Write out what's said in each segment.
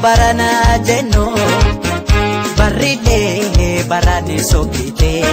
Barana jennu barrilee barani sokkitee.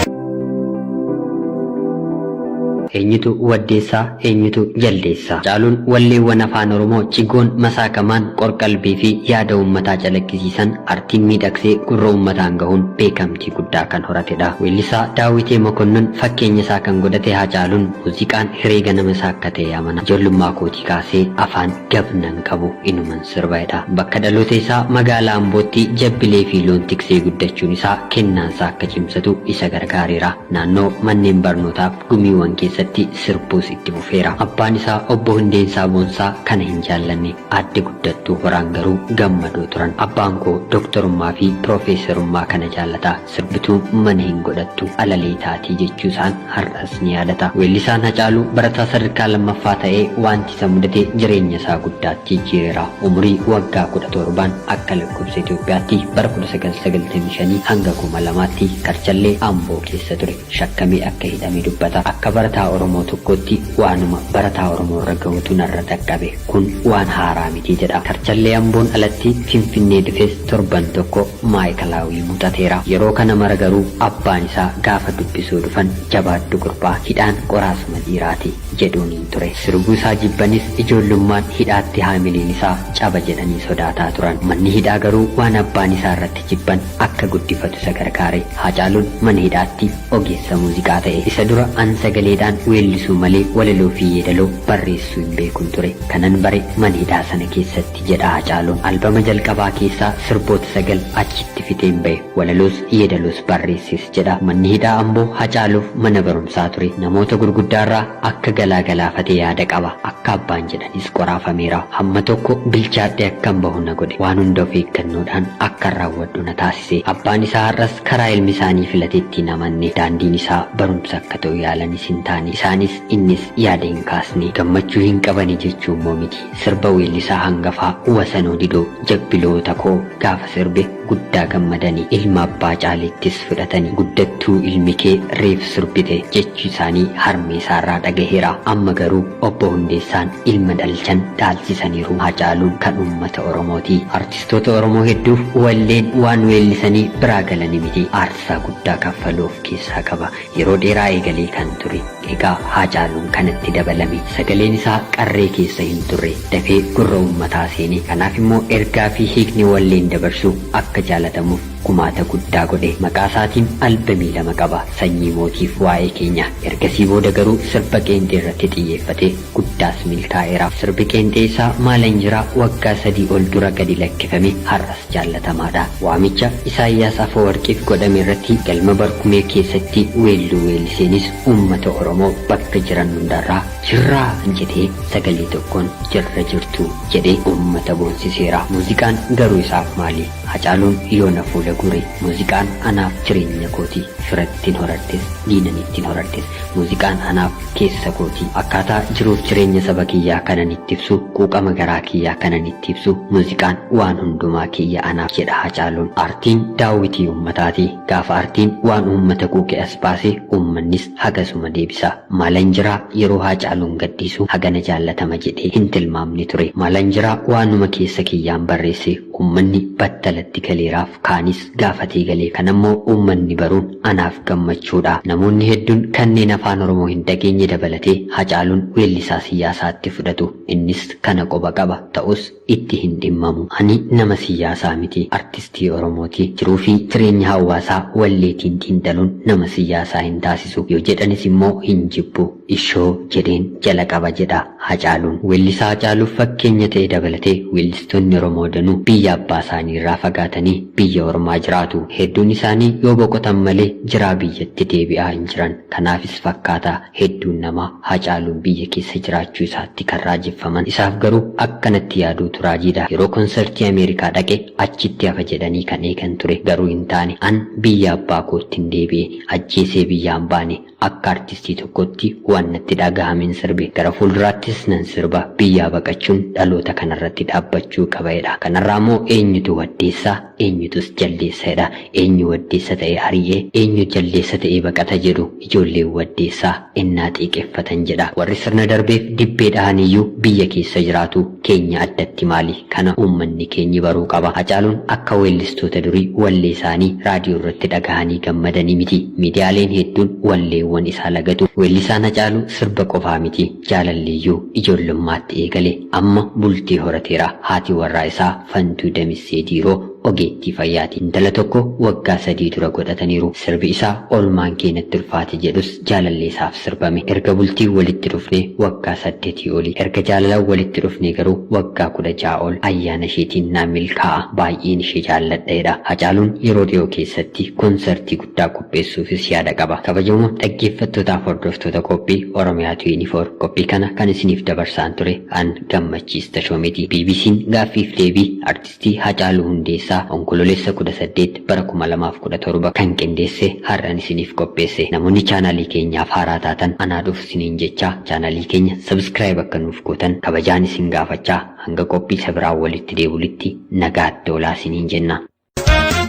Eenyutu waddeessaa eenyutu jaldeessaa? Hacaaluun walleewwan Afaan Oromoo cigoon masaakamaan qorqalbii fi yaada uummataa calaqqisiisan artiin miidhagsee gurra uummataan gahuun beekamtii guddaa kan horatedha. Weellisaa Daawwitee Mokonnon fakkeenya isaa kan godhate Hacaaluun muuziqaan hiree ganama isaa akka ta'e amana. Ijoollummaa kootii kaasee afaan gabnan qabu inuman sirba jedha. Bakka dhaloota isaa magaalaa Ambootti jabbilee fi loon tiksee guddachuun isaa kennaansaa akka cimsatu isa gargaareera. Naannoo manneen barnootaaf gumiiwwan keessatti sirbuus itti fufeera. Abbaan isaa obbo Hundeensaa Boonsaa kana hin jaallanne. Aadde Guddattuu Horaan garuu gammadoo turan. Abbaan koo doktorummaa fi piroofeesarummaa kana jaallata. Sirbituu mana hin godhattu alalee taatii jechuu isaan har'as ni yaadata. Weellisaan Hacaaluu barataa sadarkaa lammaffaa ta'ee wanti isa mudate jireenya isaa guddaatti jijjiireera. Umurii waggaa 17n akka lakkoofsa Itoophiyaatti bara 1995 hanga 2000tti Karchallee Amboo keessa ture. Shakkamee akka hidhame dubbata. Akka barataa Oromoo tokkootti waanuma barataa Oromoo irra gahutu narra dhaqqabe. Kun waan haaraa miti jedha. Karchallee Amboon alatti Finfinnee dhufes torban tokko maayikalaawii muuxateera. Yeroo kana mara garuu abbaan isaa gaafa dubbisuu dhufan jabaadhu gurbaa hidhaan qoraasuma dhiiraati jedhuuniin ture. Sirbuu isaa jibbanis ijoollummaan hidhaatti haamiliin isaa caba jedhanii sodaataa turan. Manni hidhaa garuu waan abbaan isaa irratti jibban akka guddifatu isa gargaare. Haacaaluun mana hidhaatti ogeessa muuziqaa ta'e. Isa dura an sagaleedhaan weellisuu malee walaloo fi yeedaloo barreessuu hin beekun ture. Kanan bare mana hidhaa sana keessatti jedha Haacaaluun. Albama jalqabaa keessaa sirboota 9 achitti fixeen bahe. Walaloos yeedaloos barreesses jedha. Manni hidhaa Amboo Hacaaluuf mana barumsaa ture. Namoota gurguddaarraa akka galaa galaafate yaada qaba. Akka abbaan jedhanis qoraafameera. Hamma tokko bilchaadhee akkan bahu na godhe. Waan hunda of eeggannoodhaan akkan raawwadhu na taasise. Abbaan isaa har'as karaa ilmi isaanii filatetti hin amanne. Daandiin isaa barumsa akka ta'u yaalanis hin taane. Isaanis innis yaada hin kaasne. Gammachuu hin qabani jechuu immoo miti. Sirba weellisaa hangafaa Wasanoo Didoo jabbiloota koo gaafa sirbe guddaa gammadani. Ilma abbaa caaleettis fudhatani. Guddattuu ilmi kee reef sirbite jechuu isaanii harmee isaarraa dhagaheera. Amma garuu obbo Hundeessaan ilma dhalchan dhaalchisaniiru. Hacaaluun kan uummata Oromooti. Artistoota Oromoo hedduuf walleen waan weellisanii biraa galani miti. Aarsaa guddaa kaffaluu of keessaa qaba. Yeroo dheeraa eegalee kan ture. Egaa Haacaaluun kanatti dabalame. Sagaleen isaa qarree keessa hin turre. Dafee gurra uummataa seene. Kanaaf immoo ergaa fi hiikni walleen dabarsu akka jaalatamuuf gumaata guddaa godhe. Maqaa isaatiin albamii lama qaba. Sanyii Mootiif Waa'ee Keenya. Ergasii booda garuu sirba qeenxee irratti xiyyeeffatee guddaas milkaa'eera. Sirbi qeenxee isaa Maalan Jira waggaa 3 ol dura gadi lakkifame har'as jaallatamaadha. Waamicha Isaayyaas Afawarqiif godhame irratti galma Barkumee keessatti weelluu weelliseenis uummata Oromoo bakka jiran hundarraa jirraa jedhee sagalee tokkoon jirra jirtu jedhee uummata boonsiseera. Muuziqaan garuu isaaf maali? Hacaaluun yoona fuula guure. Muuziqaan anaaf jireenya kooti. Firattin horadhes, diinanittin horadhes. Muuziqaan anaaf keessa kooti. Akkaataa jiruuf jireenya saba kiyyaa kanan itti ibsu, quuqama garaa kiyyaa kanan itti ibsu, muuziqaan waan hundumaa kiyya anaaf jedha Hacaaluun. Aartiin daawwitii uummataati. Gaafa aartiin waan uummata quuqe as baase uummannis hagasuma deebisa. Maalan jiraa yeroo Haacaaluun gadhiisu hagana jaallatama jedhee hin tilmaamne ture. Maalan jiraa waanuma keessa kiyyaan barreesse uummanni battalatti galeeraaf kaanis gaafatee gale. Kanammoo uummanni baruun anaaf gammachuudha. Namoonni hedduun kanneen Afaan Oromoo hin dhageenye dabalatee Hacaaluun weellisaa siyyaasaatti fudhatu. Innis kana quba qaba. Ta'us itti hin dhimmamu. Ani nama siyyaasaa miti. Artistii Oromooti. Jiruufi jireenya hawaasaa walleetiin xiinxaluun nama siyyaasaa hin taasisu. Yoo jedhanis immoo hin jibbu. Ishoo jedheen jala qaba jedha Hacaaluun. Weellisaa Hacaaluuf fakkeenya ta'e dabalatee weellistoonni Oromoo danuu biyya abbaa isaanii irraa fagaatanii biyya ormaa jiraatu. Hedduun isaanii yoo boqotan malee jiraa biyyatti deebi'aa hin jiran. Kanaafis fakkaata hedduun namaa Hacaaluun biyya keessa jiraachuu isaatti kan raajeffaman. Isaaf garuu akkanatti yaaduutu raajiidha. Yeroo konsartii Ameerikaa dhaqe achitti hafa jedhanii kan eegan ture. Garuu hin taane. An biyya abbaa koottin deebi'e. Ajjeesee biyyaan baane. Akka artistii tokkootti waan natti dhagahameen sirbe. Gara fuulduraattis nan sirba. Biyyaa baqachuun dhaloota kanarratti dhaabbachuu qaba jedha. Kanarraa immoo eenyutu waddeessa, eenyutus jaldeessa jedha. Eenyu waddeessa ta'ee ari'ee, eenyu jaldeessa ta'ee baqata jedhu ijoolleen waddeessaa ennaa xiiqeffatan jedha. Warri sirna darbeef dibbee dhahaniyyuu biyya keessa jiraatu. Keenya addatti maali? Kana uummanni keenyi baruu qaba. Hacaaluun akka weellistoota durii wallee isaanii raadiyoo irratti dhagahanii gammadanii miti. Miidiyaaleen hedduun walleewwan isaa lagatu. Weellisaan Hacaaluu sirba qofaa miti. Jaalalliyyuu ijoollummaatti eegale. Amma bultii horateera. Haati warraa isaa Fantuu Damissee Diiroo ogeettii fayyaati. Intala tokko waggaa 3 dura godhataniiru. Sirbi isaa Oolmaan kee natti ulfaate jedhus jaalallee isaaf sirbame. Erga bultiin walitti dhufnee waggaa saddetii oli. Erga jaalalaan walitti dhufnee garuu waggaa 16 ol. Ayyaana isheetiin naa milkaa'a. Baay'een ishee jaalladha jedha. Hacaaluun yeroo dhiyoo keessatti konsartii guddaa qopheessuufis yaada qaba. Kabajamoo dhaggeeffattootaaf hordoftoota qophii Oromiyaa 24 qophii kana kan isiniif dabarsaan ture an Gammachiis Tashoomeeti. BBC'n gaaffiif deebii Artistii Haacaaluu Hundeessaa Onkololeessa 18 bara 2017 kan qindeesse har'an isiniif qopheesse. Namoonni chaanaalii keenyaaf haaraa taatan anaa dhufu isiniin jechaa chaanaalii keenya subscribe akka nuuf gootan kabajaan isin gaafachaa hanga qophii isa biraan walitti deebulitti nagaatti oolaa isiniin jenna.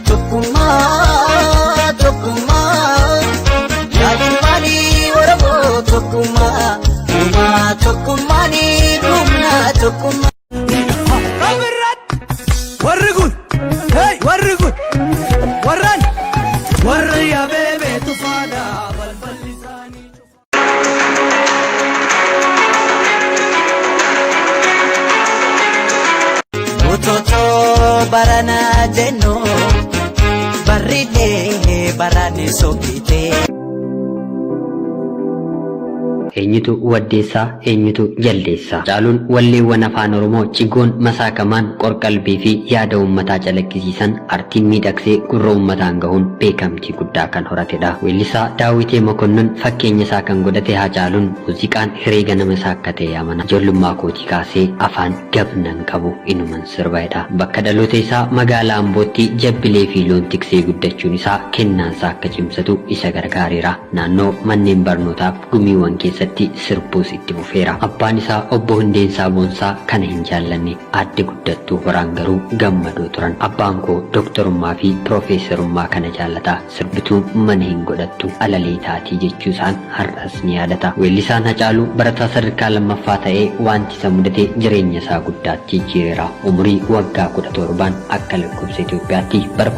Tokkummaa, tokkummaa, yaa ilmaanii Oromoo tokkummaa, uumaa tokkummaanii humna tokkummaa. Warri kun, hey, warri kun, warran, warri abeebee tufaadha balballi isaanii cufa. Utotoo barana jennu barriilee barani sokkitee. Eenyutu waddeessaa eenyutu jaldeessaa? Hacaaluun walleewwan Afaan Oromoo cigoon masaakamaan qorqalbii fi yaada uummataa calaqqisiisan artiin miidhagsee gurra uummataan gahuun beekamtii guddaa kan horatedha. Weellisaa Daawwitee Mokonnon fakkeenya isaa kan godhate Hacaaluun muuziqaan hiree ganama isaa akka ta'e amana. Ijoollummaa kootii kaasee afaan gab nan qabu inuman sirba jedha. Bakka dhaloota isaa magaalaa Ambootti jabbilee fi loon tiksee guddachuun isaa kennaansaa akka cimsatu isa gargaareera. Naannoo manneen barnootaaf gumiiwwan keessatti sirbuus itti fufeera. Abbaan isaa Obbo Hundeensaa Boonsaa kana hin jaallanne. Aadde Guddattuu Horaan garuu gammadoo turan. Abbaan koo doktorummaa fi piroofeesarummaa kana jaallata. Sirbituu mana hin godhattu, alalee taatii jechuusaan har'as ni yaadata. Weellisaan Hacaaluu barataa sadarkaa lammaffaa ta'ee waanti isa mudate jireenya isaa guddaatti jijjiireera. Umurii waggaa 17n akka lakkoofsa Itoophiyaatti bara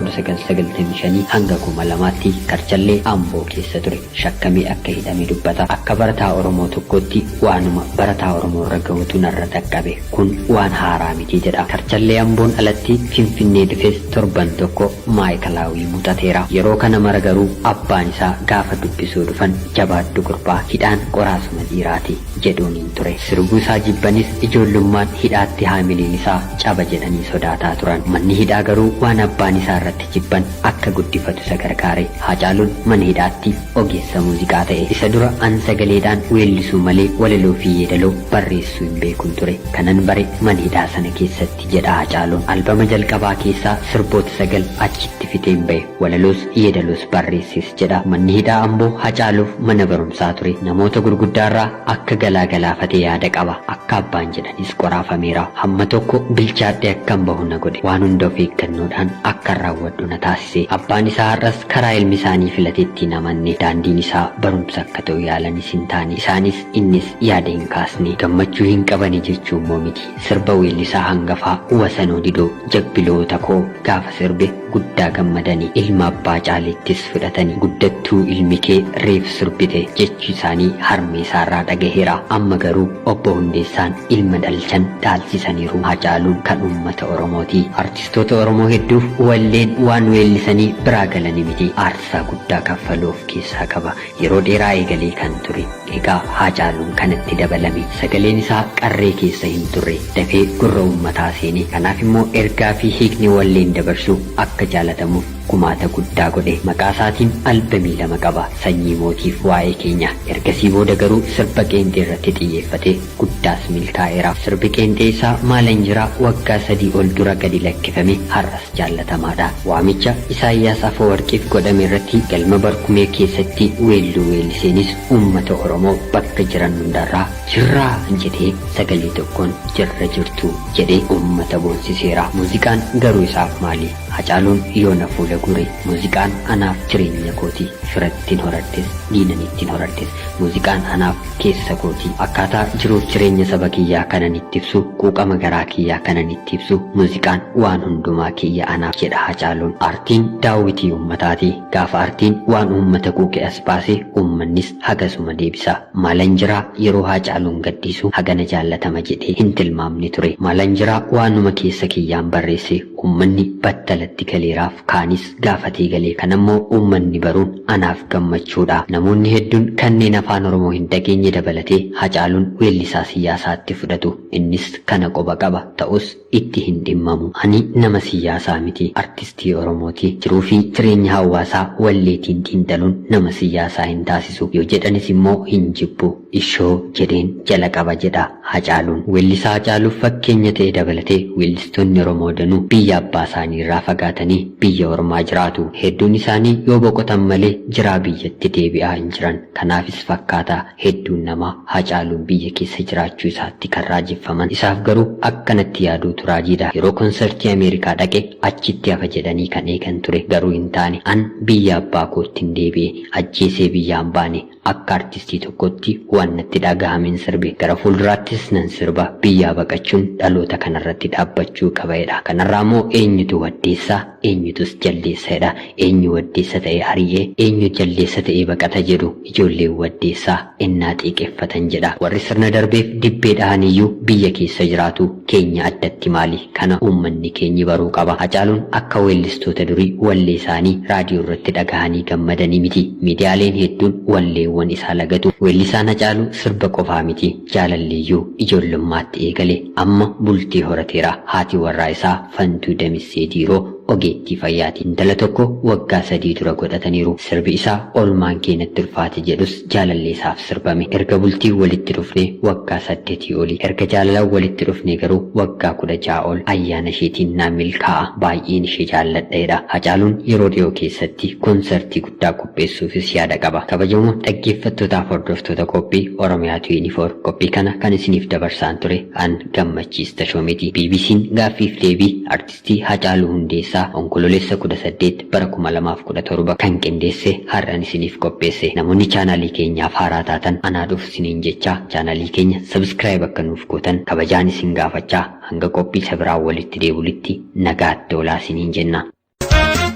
1995 hanga 2000tti Karchallee Amboo keessa ture. Shakkamee akka hidhame dubbata. Akka barataa Oromoo tokkootti waanuma barataa Oromoorra gahutu narra dhaqqabe. Kun waan haaraa miti jedha. Karchallee Amboon alatti Finfinnee dhufes torban tokko Maa'ikalaawii muuxateera. Yeroo kana mara garuu abbaan isaa gaafa dubbisuu dhufan jabaadhu gurbaa, hidhaan qoraasuma dhiiraati jedhuuniin ture. Sirbuu isaa jibbanis ijoollummaan hidhaatti haamiliin isaa caba jedhanii sodaataa turan. Manni hidhaa garuu waan abbaan isaa irratti jibban akka guddifatu isa gargaare. Haacaaluun mana hidhaatti ogeessa muuziqaa ta'e. Isa dura an sagaleedhaan weellisuu malee walaloo fi yeedaloo barreessuu hin beekun ture. Kanan bare mana hidhaa sana keessatti jedha Haacaaluun. Albama jalqabaa keessaa sirboota 9 achitti fixeen ba'e. Walaloos yeedaloos barreesses jedha. Manni hidhaa Amboo Hacaaluuf mana barumsaa ture. Namoota gurguddaarraa akka galaa galaafate yaada qaba. Akka abbaan jedhanis qoraafameera. Hamma tokko bilchaadhee akkan bahu na godhe. Waan hunda of eeggannoodhaan akkan raawwadhu na taasise. Abbaan isaa har'as karaa ilmi isaanii filatetti hin amanne. Daandiin isaa barumsa akka ta'u yaalanis hin taane. Isaanis innis yaada hin kaasne. Gammachuu hin qabani jechuu immoo miti. Sirba weellisaa hangafaa Wasanoo Didoo Jabbiloota koo gaafa sirbe guddaa gammadani. Ilma abbaa caaleettis fudhatani. Guddattuu ilmi kee reef sirbite jechuu isaanii harmee isaarraa dhagaheera. Amma garuu Obbo Hundeessaan ilma dhalchan dhaalchisaniiru. Hacaaluun kan uummata Oromooti. Artistoota Oromoo hedduuf walleen waan weellisanii biraa galani miti. Aarsaa guddaa kaffaluu of keessaa qaba. Yeroo dheeraa eegalee kan ture. Egaa Haacaaluun kanatti dabalame. Sagaleen isaa qarree keessa hin turre. Dafee gurra uummataa seene. Kanaaf immoo ergaa fi hiikni walleen dabarsu akka jaalatamuuf gumaata guddaa godhe. Maqaa isaatiin albamii 2 qaba. Sanyii Mootiif Waa'ee Keenya. Ergasii booda garuu sirba qeenxee irratti xiyyeeffate guddaas milkaa'eera. Sirbi qeenxee isaa Maalan Jira waggaa 3 ol dura gadi lakkifame har'as jaallatamaadha. Waamicha Isaayyaas Afawarqiif godhame irratti galma Barkumee keessatti weelluu weelliseenis uummata Oromoo bakka jiran hundarraa jirraa jedhee sagalee tokkoon jirra jirtu jedhee uummata boonsiseera. Muuziqaan garuu isaaf maali? Hacaaluun yoona fuula guure. Muuziqaan anaaf jireenya kooti. Firattin horadhes, diinanittin horadhes. Muuziqaan anaaf keessa kooti. Akkaataa jiruuf jireenya saba kiyyaa kanan itti ibsu, quuqama garaa kiyyaa kanan itti ibsu, muuziqaan waan hundumaa kiyya anaaf jedha Hacaaluun. Aartiin daawwitii uummataati. Gaafa aartiin waan uummata quuqe as baase, uummannis hagasuma deebisa. Maalan jiraa yeroo Haacaaluun gadhiisu hagana jaallatama jedhee hin tilmaamne ture. Maalan jiraa waanuma keessa kiyyaan barreesse uummanni battalatti galeeraaf kaanis gaafatee gale. Kanammoo uummanni baruun anaaf gammachuudha. Namoonni hedduun kanneen Afaan Oromoo hin dhageenye dabalatee Hacaaluun weellisaa siyyaasaatti fudhatu. Innis kana quba qaba. Ta'us itti hin dhimmamu. Ani nama siyyaasaa miti. Artistii Oromooti. Jiruufi jireenya hawaasaa walleetiin xiinxaluun nama siyyaasaa hin taasisu. Yoo jedhanis immoo hin jibbu. Ishoo jedheen jala qaba jedha Hacaaluun. Weellisaa Hacaaluuf fakkeenya ta'e dabalatee weellistoonni Oromoo danuu biyya abbaa isaaniirraa fagaatanii biyya ormaa jiraatu. Hedduun isaanii yoo boqotan malee jiraa biyyatti deebi'aa hin jiran. Kanaafis fakkaata hedduun namaa Hacaaluun biyya keessa jiraachuu isaatti kan raajeffaman. Isaaf garuu akkanatti yaaduutu raajiidha. Yeroo konsartii Ameerikaa dhaqe achitti hafa jedhanii kan eegan ture. Garuu hin taane. An biyya abbaa koottin deebi'e. Ajjeesee biyyaa hin baane. Akka artistii tokkootti waan natti dhagahameen sirbe. Gara fuulduraattis nan sirba. Biyyaa baqachuun dhaloota kanarratti dhaabbachuu qaba jedha. Kanarraa immoo eenyutu waddeessa, eenyutus jaldeessa jedha. Eenyu waddeessa ta'ee ari'ee, eenyu jaldeessa ta'ee baqata jedhu ijoolleen waddeessaa ennaa xiiqeffatan jedha. Warri sirna darbeef dibbee dhahaniyyuu biyya keessa jiraatu. Keenya addatti maali? Kana uummanni keenyi baruu qaba. Hacaaluun akka weellistoota durii wallee isaanii raadiyoo irratti dhagahanii gammadanii miti. Miidiyaaleen hedduun walleewwan isaa lagatu. Weellisaan Hacaaluu sirba qofaa miti, jaalalliiyyuu ijoollummaatti eegale. Amma bultii horateera. Haati warraa isaa Fantuu Damissee Diiroo ogeettii fayyaati. Intala tokko waggaa 3 dura godhataniiru. Sirbi isaa Oolmaan kee natti ulfaate jedhus jaalalleesaaf sirbame. Erga bultiin walitti dhufnee waggaa saddetii oli. Erga jaalalaan walitti dhufnee garuu waggaa 16 ol. Ayyaana isheetiin naan milkaa'a. Baay'een ishee jaalladha jedha. Hacaaluun yeroo dhiyoo keessatti konsartii guddaa qopheessuufis yaada qaba. Kabajamoo dhaggeeffattootaaf hordoftoota qophii Oromiyaa 24 qophii kana kan isiniif dabarsaan ture an Gammachiis Tashoomeeti. BBCn gaaffiif deebii Artistii Haacaaluu Hundeessaa Onkololeessa 18 bara 2017 kan qindeesse har'an isiniif qopheesse. Namoonni chaanaalii keenyaaf haaraa taatan anaa dhufu isiniin jechaa chaanaalii keenya subscribe akka nuuf gootan kabajaan isin gaafachaa hanga qophii isa biraan walitti deebulitti nagaatti oolaa isiniin jenna.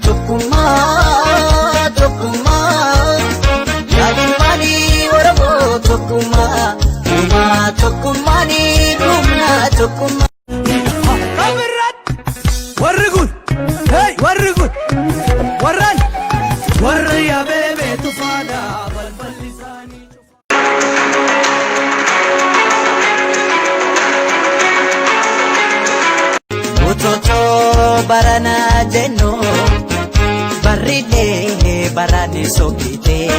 Tokkummaa, tokkummaa, yaa ilmaanii Oromoo tokkummaa, uumaa tokkummaanii dhumna tokkummaa. Kabirratti warri kun hey warri kun warran warri yaabee tufaadha balballi isaanii. Utotoo barana jennu barriilee barani sokkitee.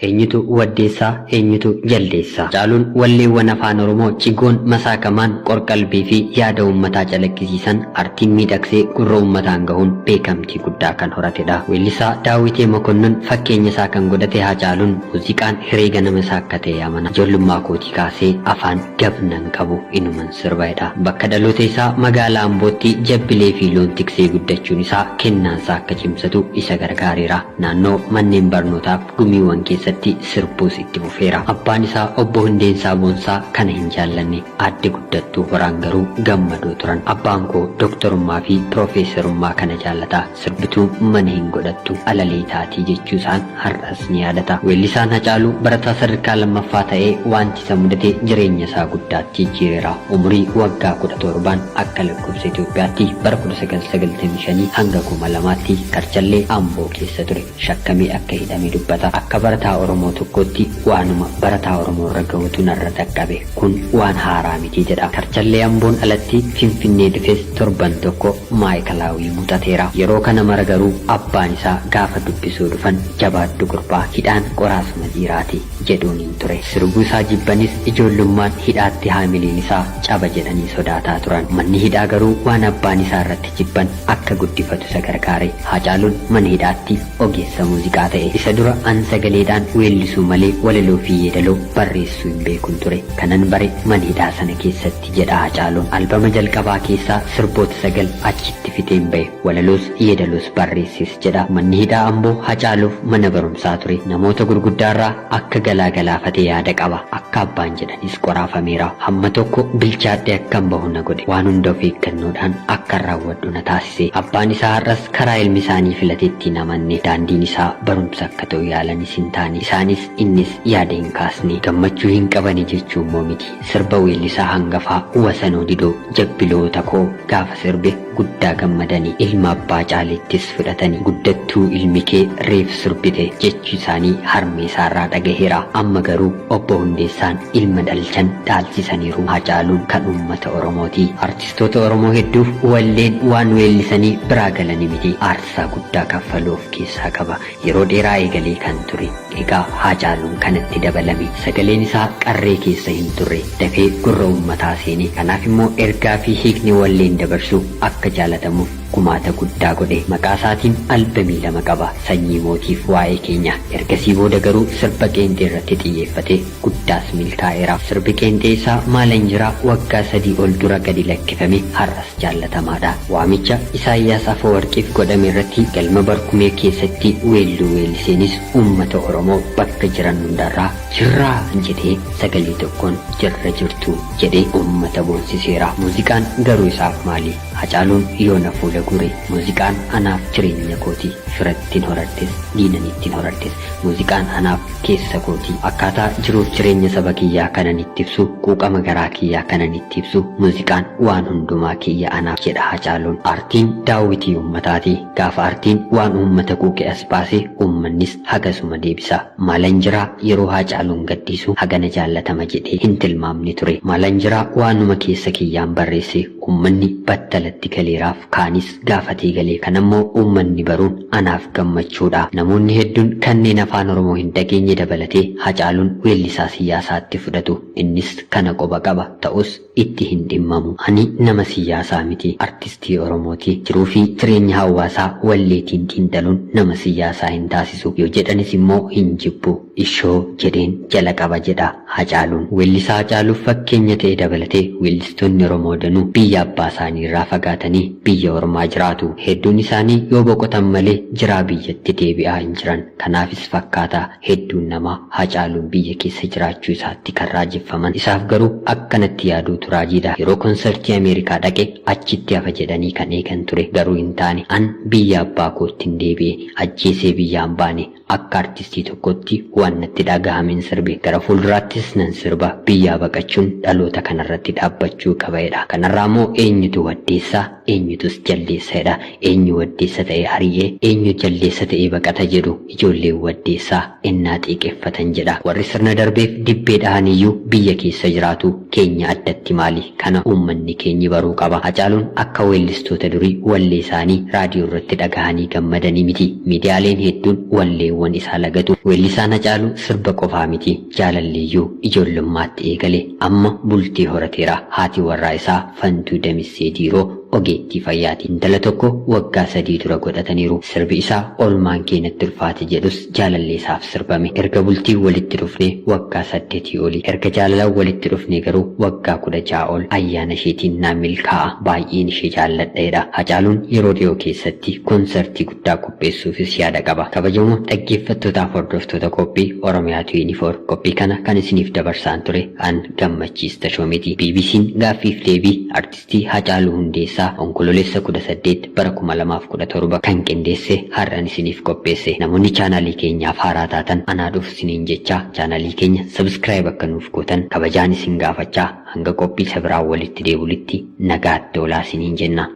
Eenyutu waddeessaa eenyutu jaldeessa? Hacaaluun walleewwan Afaan Oromoo cigoon masaakamaan qorqalbii fi yaada uummataa calaqqisiisan artiin miidhagsee gurra uummataan gahuun beekamtii guddaa kan horatedha. Weellisaa Daawwitee Mokonnon fakkeenya isaa kan godhate Haacaaluun muuziqaan hiree ganama isaa akka ta'e amana. Ijoollummaa kootii kaasee afaan gab nan qabu inuman sirba jedha. Bakka dhaloota isaa magaalaa Ambootti jabbilee fi loon tiksee guddachuun isaa kennaansaa akka cimsatu isa gargaareera. Naannoo manneen barnootaaf gumiiwwan keessa keessatti sirbuus itti fufeera. Abbaan isaa Obbo Hundeensaa Boonsaa kana hin jaallanne. Aadde Guddattuu Horaan garuu gammadoo turan. Abbaan koo doktorummaa fi piroofeesarummaa kana jaallata. Sirbituu mana hin godhattu alalee taatii jechuu isaan har'as ni yaadata. Weellisaan Hacaaluu barataa sadarkaa lammaffaa ta'ee wanti isa mudate jireenya isaa guddaatti jijjiireera. Umurii waggaa 17n akka lakkoofsa Itoophiyaatti bara 1995 hanga 2000tti Karchallee Amboo keessa ture. Shakkamee akka hidhame dubbata. Akka barataa Oromoo tokkootti waanuma barataa Oromoo irra gahutu narra dhaqqabe. Kun waan haaraa miti jedha. Karchallee Amboon alatti Finfinnee dhufes torban tokko maayikalaawii muuxateera. Yeroo kana mara garuu abbaan isaa gaafa dubbisuu dhufan jabaadhu gurbaa hidhaan qoraasuma dhiiraati jedhuuniin ture. Sirbuu isaa jibbanis ijoollummaan hidhaatti haamiliin isaa caba jedhanii sodaataa turan. Manni hidhaa garuu waan abbaan isaa irratti jibban akka guddifatu isa gargaare. Haacaaluun mana hidhaatti ogeessa muuziqaa ta'e. Isa dura an sagaleedhaan weellisuu malee walaloo fi yeedaloo barreessuu hin beekun ture. Kanan bare mana hidhaa sana keessatti jedha Haacaaluun. Albama jalqabaa keessaa sirboota 9 achitti fixeen bahe. Walaloos yeedaloos barreesses jedha. Manni hidhaa Amboo Haacaaluuf mana barumsaa ture. Namoota gurguddaarraa akka galaa galaafate yaada qaba. Akka abbaan jedhanis qoraafameera. Hamma tokko bilchaadhee akkan bahu na godhe. Waan hunda of eeggannoodhaan akkan raawwadhu na taasise. Abbaan isaa har'as karaa ilmi isaanii filatetti hin amanne. Daandiin isaa barumsa akka ta'u yaalanis hin taane. Isaanis innis yaada hin kaasne. Gammachuu hin qabani jechuu immoo miti. Sirba weellisaa hangafaa Wasanoo Didoo jabbiloota koo gaafa sirbe guddaa gammadani. Ilma abbaa caaleettis fudhatani. Guddattuu ilmi kee reef sirbite jechuu isaanii harmee isaarraa dhagaheera. Amma garuu Obbo Hundeessaan ilma dhalchan dhaalchisaniiru. Haacaaluun kan uummata Oromooti. Artistoota Oromoo hedduuf walleen waan weellisanii biraa galani miti. Aarsaa guddaa kaffaluu of keessaa qaba. Yeroo dheeraa eegalee kan ture. Egaa Haacaaluun kanatti dabalame. Sagaleen isaa qarree keessa hin turre. Dafee gurra uummataa seene. Kanaaf immoo ergaa fi hiikni walleen dabarsu akka jaalatamuuf gumaata guddaa godhe. Maqaa isaatiin albamii lama qaba. Sanyii Mootiif Waa'ee Keenya. Ergasii booda garuu sirba qeenxee irratti xiyyeeffate guddaas milkaa'eera. Sirbi qeenxee isaa Maalan Jira waggaa 3 ol dura gadi lakkifame har'as jaallatamaadha. Waamicha Isaayyaas Afawarqiif godhame irratti galma Barkumee keessatti weelluu weelliseenis uummata Oromoo bakka jiran hundarraa jirraa jedhee sagalee tokkoon jirra jirtu jedhee uummata boonsiseera. Muuziqaan garuu isaaf maali? Hacaaluun yoona fuula guure. Muuziqaan anaaf jireenya kooti. Firattin horadhes, diinanittin horadhes. Muuziqaan anaaf keessa kooti. Akkaataa jiruuf jireenya saba kiyyaa kanan itti ibsu, quuqama garaa kiyyaa kanan itti ibsu, muuziqaan waan hundumaa kiyya anaaf jedha Hacaaluun. Aartiin daawwitii uummataati. Gaafa aartiin waan uummata quuqe as baase, uummannis hagasuma deebisa. Maalan jiraa yeroo Haacaaluun gadhiisu hagana jaallatama jedhee hin tilmaamne ture. Maalan jiraa waanuma keessa kiyyaan barreesse uummanni battalatti galeeraaf kaanis gaafatee gale. Kanammoo uummanni baruun anaaf gammachuudha. Namoonni hedduun kanneen Afaan Oromoo hin dhageenye dabalatee Hacaaluun weellisaa siyyaasaatti fudhatu. Innis kana quba qaba. Ta'us itti hin dhimmamu. Ani nama siyyaasaa miti. Artistii Oromooti. Jiruufi jireenya hawaasaa walleetiin xiinxaluun nama siyyaasaa hin taasisu. Yoo jedhanis immoo hin jibbu. Ishoo jedheen jala qaba jedha Hacaaluun. Weellisaa Hacaaluuf fakkeenya ta'e dabalatee weellistoonni Oromoo danuu biyya abbaa isaanii irraa fagaatanii biyya ormaa jiraatu. Hedduun isaanii yoo boqotan malee jiraa biyyatti deebi'aa hin jiran. Kanaafis fakkaata hedduun namaa Hacaaluun biyya keessa jiraachuu isaatti kan raajeffaman. Isaaf garuu akkanatti yaaduutu raajiidha. Yeroo konsartii Ameerikaa dhaqe achitti hafa jedhanii kan eegan ture. Garuu hin taane. An biyya abbaa koottin deebi'e. Ajjeesee biyyaa hin baane. Akka artistii tokkootti waan natti dhagahameen sirbe. Gara fuulduraattis nan sirba. Biyyaa baqachuun dhaloota kanarratti dhaabbachuu qaba jedha. Kanarraa immoo eenyutu waddeessa, eenyutus jaldeessa jedha. Eenyu waddeessa ta'ee ari'ee, eenyu jaldeessa ta'ee baqata jedhu ijoolleen waddeessaa ennaa xiiqeffatan jedha. Warri sirna darbeef dibbee dhahaniyyuu biyya keessa jiraatu. Keenya addatti maali? Kana uummanni keenyi baruu qaba. Hacaaluun akka weellistoota durii wallee isaanii raadiyoo irratti dhagahanii gammadanii miti. Miidiyaaleen hedduun walleewwan isaa lagatu. Weellisaan Hacaaluu sirba qofaa miti, jaalalliyyuu ijoollummaatti eegale. Amma bultii horateera. Haati warraa isaa Fantuu Damissee Diiroo ogeettii fayyaati. Intala tokko waggaa 3 dura godhataniiru. Sirbi isaa Oolmaan kee natti ulfaate jedhus jaalalleesaaf sirbame. Erga bultiin walitti dhufnee waggaa saddetii oli. Erga jaalalaan walitti dhufnee garuu waggaa 16 ol. Ayyaana isheetiin naa milkaa'a. Baay'een ishee jaalladha jedha. Hacaaluun yeroo dhiyoo keessatti konsartii guddaa qopheessuufis yaada qaba. Kabajamoo dhaggeeffattootaaf hordoftoota qophii Oromiyaa 24 qophii kana kan isiniif dabarsaan ture an Gammachiis Tashoomeeti. BBC'n gaaffiif deebii Artistii Hacaaluu Hundeessaa Onkololeessa 18 bara 2017 kan qindeesse har'an isiniif qopheesse. Namoonni chaanaalii keenyaaf haaraa taatan anaa dhufu isiniin jechaa chaanaalii keenya subscribe akka nuuf gootan kabajaan isin gaafachaa hanga qophii isa biraan walitti deebulitti nagaatti oolaa isiniin jenna.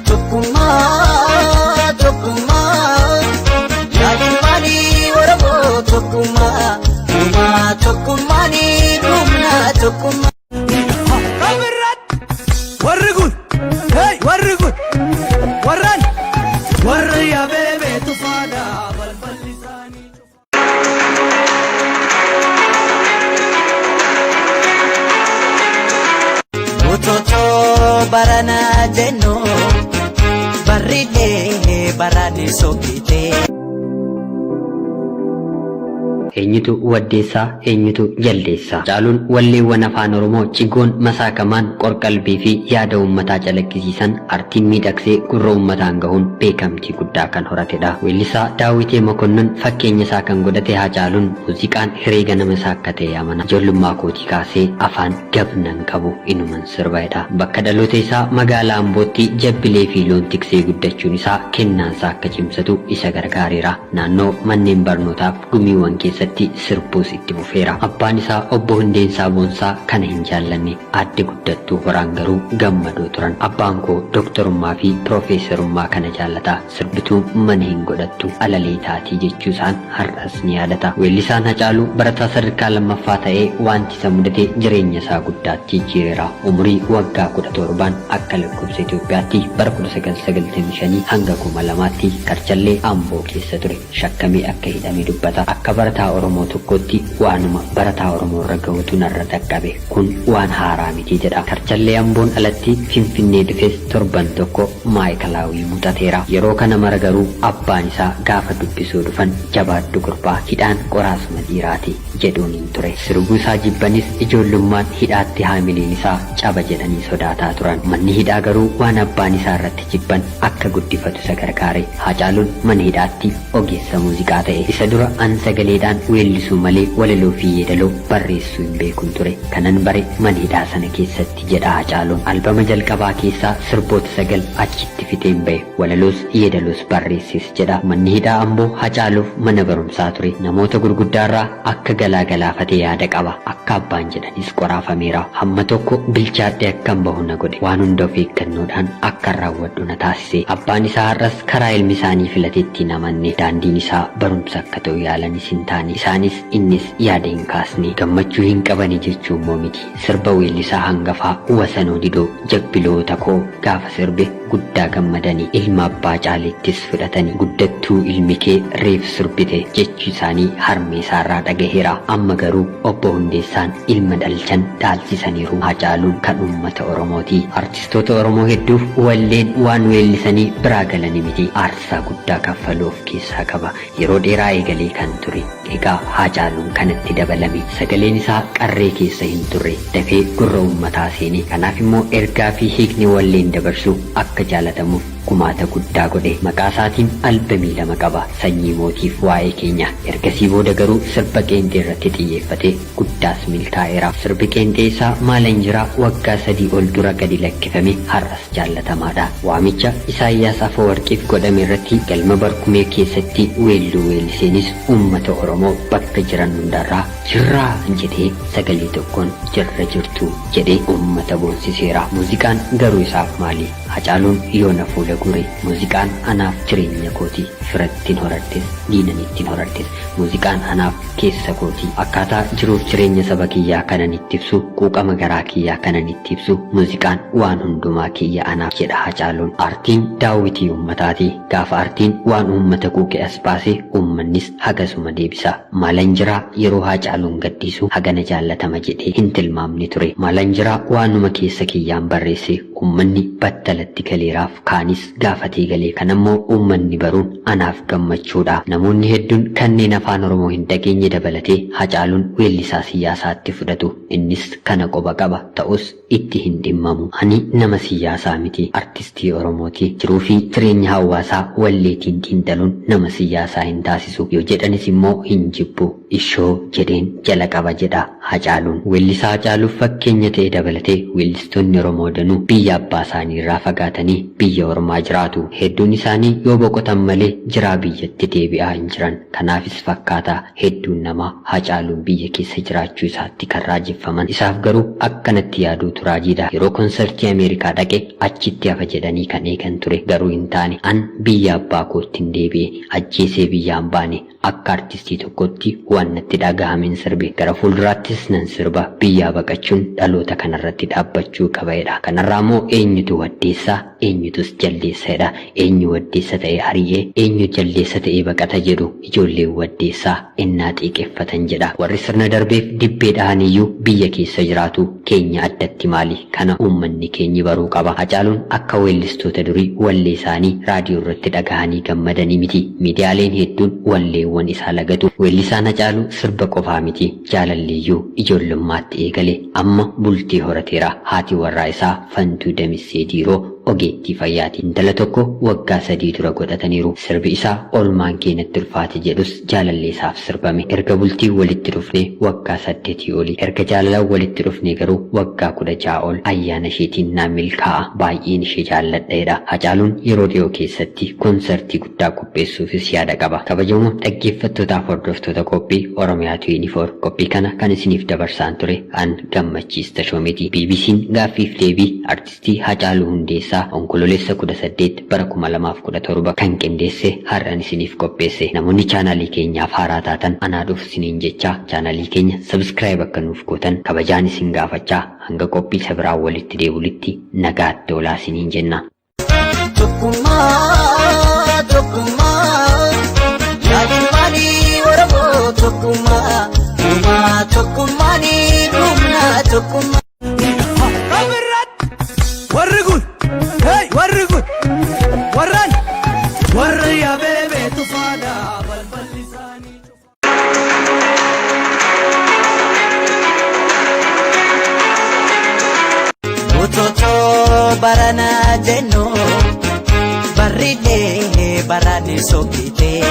Tokkummaa, tokkummaa, yaa ilmaanii Oromoo tokkummaa, uumaa tokkummaanii humna tokkummaa. Kabirratti warri kun hey warri kun warran warri yaabee tufaadha balballi isaanii. Utuutuu barana jennu barriilee barani sokkitee. Eenyutu waddeessaa eenyutu jaldeessaa? Hacaaluun walleewwan Afaan Oromoo cigoon masaakamaan qorqalbii fi yaada uummataa calaqqisiisan artiin miidhagsee gurra uummataan gahuun beekamtii guddaa kan horatedha. Weellisaa Daawwitee Mokonnon fakkeenya isaa kan godhate Haacaaluun muuziqaan hiree ganama isaa akka ta'e amana. Ijoollummaa kootii kaasee afaan gab nan qabu inuman sirba jedha. Bakka dhaloota isaa magaalaa Ambootti jabbilee fi loon tiksee guddachuun isaa kennaansaa akka cimsatu isa gargaareera. Naannoo manneen barnootaaf gumiiwwan keessatti sirbuus itti fufeera. Abbaan isaa Obbo Hundeensaa Boonsaa kana hin jaallanne. Aadde Guddattuu Horaan garuu gammadoo turan. Abbaan koo doktorummaa fi piroofeesarummaa kana jaallata. Sirbituu mana hin godhattu, alalee taatii jechuusaan har'as ni yaadata. Weellisaan Hacaaluu barataa sadarkaa lammaffaa ta'ee waanti isa mudate jireenya isaa guddaatti jijjiireera. Umurii waggaa 17n akka lakkoofsa Itoophiyaatti bara 1995 hanga 2000tti Karchallee Amboo keessa ture. Shakkamee akka hidhame dubbata. Akka barataa Oromoo tokkootti waanuma barataa Oromoorra gahutu narra dhaqqabe. Kun waan haaraa miti jedha. Karchallee Amboon alatti Finfinnee dhufes torban tokko Maa'ikalaawii muuxateera. Yeroo kana mara garuu abbaan isaa gaafa dubbisuu dhufan jabaadhu gurbaa, hidhaan qoraasuma dhiiraati jedhuuniin ture. Sirbuu isaa jibbanis ijoollummaan hidhaatti haamiliin isaa caba jedhanii sodaataa turan. Manni hidhaa garuu waan abbaan isaa irratti jibban akka guddifatu isa gargaare. Haacaaluun mana hidhaatti ogeessa muuziqaa ta'e. Isa dura an sagaleedhaan weellisuu malee walaloo fi yeedaloo barreessuu hin beekun ture. Kanan bare mana hidhaa sana keessatti jedha Haacaaluun. Albama jalqabaa keessaa sirboota 9 achitti fixeen ba'e. Walaloos yeedaloos barreesses jedha. Manni hidhaa Amboo Hacaaluuf mana barumsaa ture. Namoota gurguddaarraa akka galaa galaafate yaada qaba. Akka abbaan jedhanis qoraafameera. Hamma tokko bilchaadhee akkan bahu na godhe. Waan hunda of eeggannoodhaan akkan raawwadhu na taasise. Abbaan isaa har'as karaa ilmi isaanii filatetti hin amanne. Daandiin isaa barumsa akka ta'u yaalanis hin taane. Isaanis innis yaada hin kaasne. Gammachuu hin qabani jechuu immoo miti. Sirba weellisaa hangafaa Wasanoo Didoo Jabbiloota koo gaafa sirbe guddaa gammadani. Ilma abbaa caaleettis fudhatani. Guddattuu ilmi kee reef sirbite jechuu isaanii harmee isaarraa dhagaheera. Amma garuu Obbo Hundeessaan ilma dhalchan dhaalchisaniiru. Haacaaluun kan uummata Oromooti. Artistoota Oromoo hedduuf walleen waan weellisanii biraa galani miti. Aarsaa guddaa kaffaluu of keessaa qaba. Yeroo dheeraa eegalee kan ture. Egaa Haacaaluun kanatti dabalame. Sagaleen isaa qarree keessa hin turre. Dafee gurra uummataa seene. Kanaaf immoo ergaa fi hiikni walleen dabarsu akka jaalatamuuf gumaata guddaa godhe. Maqaa isaatiin albamii 2 qaba. Sanyii Mootiif Waa'ee Keenya. Ergasii booda garuu sirba qeenxee irratti xiyyeeffatee guddaas milkaa'eera. Sirbi qeenxee isaa Maalan Jira waggaa 3 ol dura gadi lakkifame har'as jaallatamaadha. Waamicha Isaayyaas Afawarqiif godhame irratti galma Barkumee keessatti weelluu weelliseenis uummata Oromoo bakka jiran hundarraa jirraa jedhee sagalee tokkoon jirra jirtu jedhee uummata boonsiseera. Muuziqaan garuu isaaf maali? Hacaaluun yoona fuula guure. Muuziqaan anaaf jireenya kooti. Firattin horadhes, diinanittin horadhes. Muuziqaan anaaf keessa kooti. Akkaataa jiruuf jireenya saba kiyyaa kanan itti ibsu, quuqama garaa kiyyaa kanan itti ibsu, muuziqaan waan hundumaa kiyya anaaf jedha Hacaaluun. Aartiin daawwitii uummataati. Gaafa aartiin waan uummata quuqe as baase uummannis hagasuma deebisa. Maalan jiraa yeroo Haacaaluun gadhiisu hagana jaallatama jedhee hin tilmaamne ture. Maalan jiraa waanuma keessa kiyyaan barreesse. Uummanni battalatti galeeraaf kaanis gaafatee galee. Kanammoo uummanni baruun anaaf gammachuudha. Namoonni hedduun kanneen afaan Oromoo hin dhageenye dabalatee Hacaaluun weellisaa siyaasaatti fudhatu. Innis kana quba qaba. Ta'us itti hin dhimmamu. Ani nama siyaasaa miti. Artistii Oromooti. Jiruu fi jireenya hawaasaa walleetiin xiinxaluun nama siyaasaa hin taasisu. Yoo jedhanis immoo hin jibbu. Ishoo jedheen jala qaba jedha Hacaaluun. Weellisaa Hacaaluuf fakkeenya ta'e dabalatee weellistoonni Oromoo danuu biyya abbaa isaanii irraa fagaatanii biyya ormaa jiraatu. Hedduun isaanii yoo boqotan malee jiraa biyyatti deebi'aa hin jiran. Kanaafis fakkaata hedduun namaa Hacaaluun biyya keessa jiraachuu isaatti kan raajeffaman. Isaaf garuu akkanatti yaaduutu raajiidha. Yeroo konsartii Ameerikaa dhaqe achitti hafa jedhanii kan eegan ture. Garuu hin taane. An biyya abbaa koottin deebi'e. Ajjeesee biyyaa hin baane. Akka artistii tokkootti waan natti dhagahameen sirbe. Gara fuulduraattis nan sirba. Biyyaa baqachuun dhaloota kanarratti dhaabbachuu qaba jedha. Kanarraa immoo eenyutu waddeessa, eenyutus jaldeessa jedha. Eenyu waddeessa ta'ee ari'ee, eenyu jaldeessa ta'ee baqata jedhu ijoolleen waddeessaa ennaa xiiqeffatan jedha. Warri sirna darbeef dibbee dhahaniyyuu biyya keessa jiraatu. Keenya addatti maali? Kana uummanni keenyi baruu qaba. Hacaaluun akka weellistoota durii wallee isaanii raadiyoo irratti dhagahanii gammadanii miti. Miidiyaaleen hedduun walleewwan isaa lagatu. Weellisaan Hacaaluu sirba qofaa miti, jaalalliyyuu ijoollummaatti eegale. Amma bultii horateera. Haati warraa isaa Fantuu Damissee Diiroo ogeettii fayyaati. Intala tokko waggaa 3 dura godhataniiru. Sirbi isaa Oolmaan kee natti ulfaate jedhus jaalalleesaaf sirbame. Erga bultiin walitti dhufnee waggaa saddetii oli. Erga jaalalaan walitti dhufnee garuu waggaa 16 ol. Ayyaana isheetiin naan milkaa'a. Baay'een ishee jaalladha jedha. Hacaaluun yeroo dhiyoo keessatti konsartii guddaa qopheessuufis yaada qaba. Kabajamoo dhaggeeffattootaaf hordoftoota qophii Oromiyaa 24 qophii kana kan isiniif dabarsaan ture an Gammachiis Tashoomeeti. BBCn gaaffiif deebii Artisti Hacaaluu Hundeessaa Onkololeessa 18 bara 2017 kan qindeesse har'an isiniif qopheesse. Namoonni chaanaalii keenyaaf haaraa taatan anaa dhufu isiniin jechaa chaanaalii keenya subscribe akka nuuf gootan kabajaan isin gaafachaa hanga qophii isa biraan walitti deebulitti nagaatti oolaa isiniin jenna. Tokkummaa, tokkummaa, yaa ilmaanii Oromoo tokkummaa, uumaa tokkummaanii humna tokkummaa. Kabirratti warri kun hey warri kun warran warri yaabee tufaadha balballi isaanii. Utuutuu barana jennu barriilee barani sokkitee.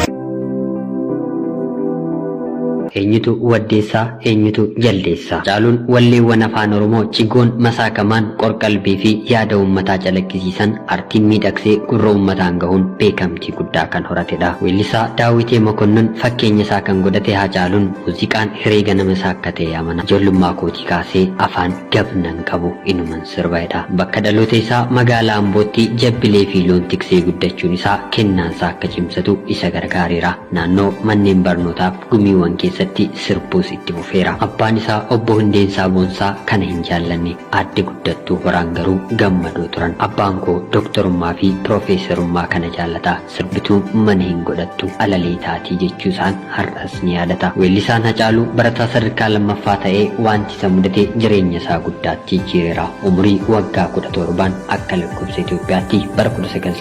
Eenyutu waddeessaa eenyutu jaldeessaa? Hacaaluun walleewwan Afaan Oromoo cigoon masaakamaan qorqalbii fi yaada uummataa calaqqisiisan artiin miidhagsee gurra uummataan gahuun beekamtii guddaa kan horatedha. Weellisaa Daawwitee Mokonnon fakkeenya isaa kan godhate Hacaaluun muuziqaan hiree ganama isaa akka ta'e amana. Ijoollummaa kootii kaasee afaan gab nan qabu inuman sirba jedha. Bakka dhaloota isaa magaalaa Ambootti jabbilee fi loon tiksee guddachuun isaa kennaansaa akka cimsatu isa gargaareera. Naannoo manneen barnootaaf gumiiwwan keessatti sirbuus itti fufeera. Abbaan isaa Obbo Hundeensaa Boonsaa kana hin jaallanne. Aadde Guddattuu Horaan garuu gammadoo turan. Abbaan koo doktorummaa fi piroofeesarummaa kana jaallata. Sirbituu mana hin godhattu, alalee taati jechuusaan har'as ni yaadata. Weellisaan Hacaaluu barataa sadarkaa lammaffaa ta'ee waanti isa mudate jireenyasaa guddaatti jijjiireera. Umurii waggaa 17n akka lakkoofsa Itoophiyaatti bara